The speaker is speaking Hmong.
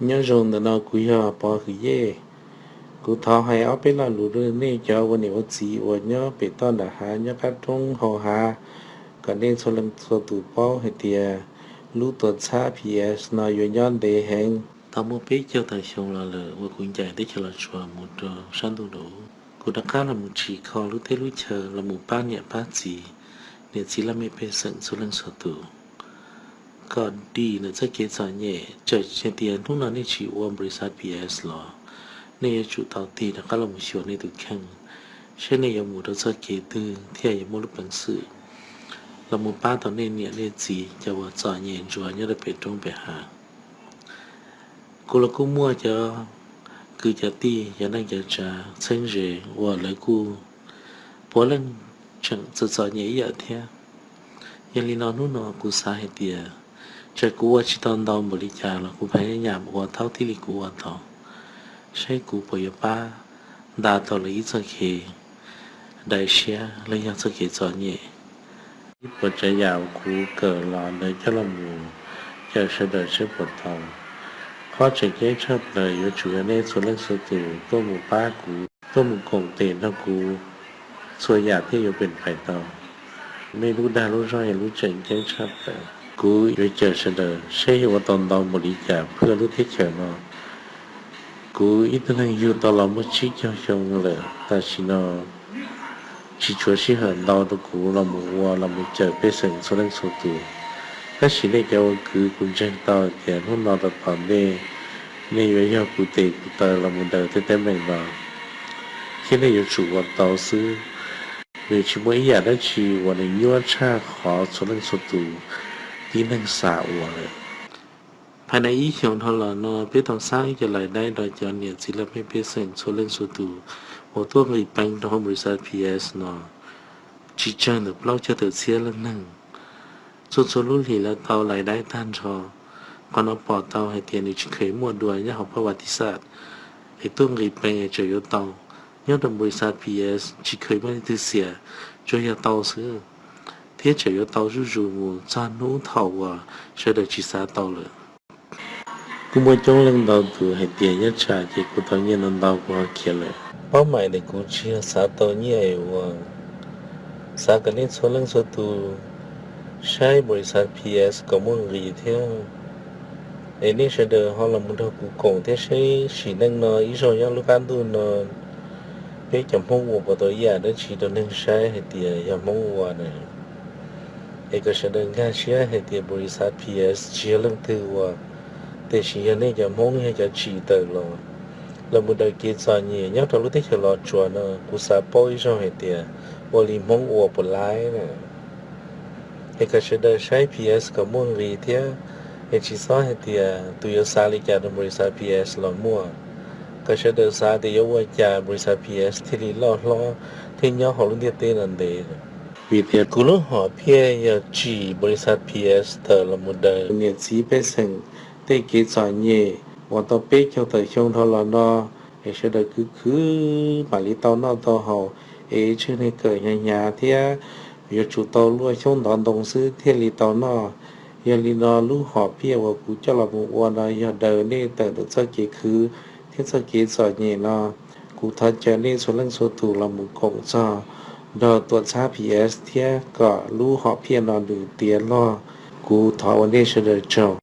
Nyob zoo, ntawm no kuv yog Pov Hwm Yej. Kuv thov hais ob peb lo lus rau nej cov ua niam ua txiv uas nyob pem toj nram hav, nyob qab roob hauv hav, kom nej txhua leej txhua tus paub hais tias lub tuam txhab P S no yuav nyob ntev heev. Tau muaj peb caug tawm xyoo los lawm uas kuv ncaim teb chaws Los Tsuas mus rau sab ntuj nraud. Kuv rov qab los mus tsim kho lub teb lub chaw los mus pab niam pab txiv, niam txiv laj mej pej xeem txhua leej txhua tus kom dim ntawm txoj kev txom nyem. Txawm hais tias hnub no nej tsis ua npau li xav P S los nej yuav tsum tau tig rov qab los mus xyuas nej tus kheej, saib nej yuav mus rau txoj kev twg thiaj yuav muaj lub peev xwm los mus pab tau nej niam nej txiv cov uas txom nyem ntsuav nyob rau pem roob pem hav. Kuv los kuj muaj cov kwv cov tij, cov neej cov tsav txheeb ze uas lawv kuj puav leej tseem txom txom nyem ib yam thiab. Yog li no hnub no kuv xav hais tias txawm kuv ua tsis tau ntau npaum li cas los kuv pheej nyam ua thaub tib li kuv ua tau, saib kuv puas yuav pab nta tau lawv ib txoj kev daim siab los yog txoj kev txom nyem. Ib puas tsav yam uas kuv kawm los ntawd coj los mus cawm sawv daws saib puas tau. Qhov tseem ceeb tshaj plaws yuav tsum yog nej txhua leej txhua tus tuaj mus pab kuv, tuaj mus koom tes nrog kuv, txhua yam thiaj yuav pem pais tau. Nej lub dag lub zog yog lub tseem ceeb tshaj plaws. Kuv yuav cawm sawv daws saib yuav ua tau ntau npaum li cas phwj lub teb chaws no. Kuv ib tug neeg yug tau los muaj tsib caug xyoo lawm, tam sim no tsis tshuav sij hawm ntau rau kuv los mus ua los mus cawm pej xeem txhua leej txhua tus. Tab sis nej cov ua kwv, kuv ntseeg tau tias hnub no rau tom ntej nej yuav yog kuv tes kuv taw los mus daws tej teeb meem no, thiab nej yuav tsum ua tau xwb. Nws tsis muaj ib yam dab tsi uas nws nyuaj tshaj qhov txhua leej txhua tus tib neeg xav ua lawm. Phais na ib xyoos dhau los no peb tau xab ib co lais daib rau cov niam txiv laj mej pej xeem txhua leej txhua tus uas tuaj nqis peev rau hauv npau li xav P S no tsis tsawg ntawm plaub caug tawm txhiab leej neeg. Txhua txhua lub hlis lawv tau lais daib tag nrho. Qhov no pom tau hais tias nws tsis kheev muaj dua nyob hauv pab vas tiv xaj es tuaj nqis peev es tseem yuav tau. Nyob rau npau li xav P S tsis kheev muaj leej twg xiam, tsuas yog tau xwb, thiab tseem yuav tau zuj zus mus txog hnub thaum uas sawv daws tsis xav tau lawm. Kuj muaj coob leej ntau tus hais tias nyob tsam ces kuv tau nyiaj ntau ntau kuv ho khiav lawm. Paub meej tias kuv tsis yog xav tau nyiaj es ua, xav kom nej txhua leej txhua tus saib npau li xav P S kom muaj nqis thiab. Es nej sawv daws ho los mus nrog kuv koom thiab saib sim neej no ib zaug nyob lub qab ntuj no peb cov Hmoob ua puas tau ib yam dab tsi rau neeg saib hais tias yog Hmoob ua na. Es kom sawv daws nkag siab hais tias npau li xav P S tsis yog leej twg ua, tiam sis yog nej cov Hmoob yog cov tsim tawm los, los mus daws kev txom nyem nyob rau lub teb chaws Los Tsuas no. Kuv xav paub ib zaug hais tias ua li Hmoob ua puas laib na. Es kom sawv daws saib P S kom muaj nqis thiab, es tsis xob hais tias tus yuav xav li cas rau npau li xav P S los muaj. Kom sawv daws xav tias yuav ua cas npau li xav P S thiaj li loj hlob thiab nyob hauv lub ntiaj teb no ntev. Vim tias kuv lub hom phiaj yog tsim npau li xav P S tawm los mus daws niam txiv pej xeem tej kev txom nyem uas tau peb caug tawm xyoo dhau los no, es sawv daws khwv khwv mam li tau noj tau haus, es tswj neeg kawm hnyav hnyav thiab yuav tsum tau luaj xyoob ntov ntoo xwb thiaj li tau noj. Yog li no lub hom phiaj uas kuv coj los mus ua no yog daws nej tawm ntawm txoj kev khwv thiab txoj kev txom nyem no. Kuv thov caw nej txhua leej txhua tus los mus koom txog nrog tuam txhab P S thiab kom lub hom phiaj no nws tiav log. Kuv thov ua nej sawv daws tsaug.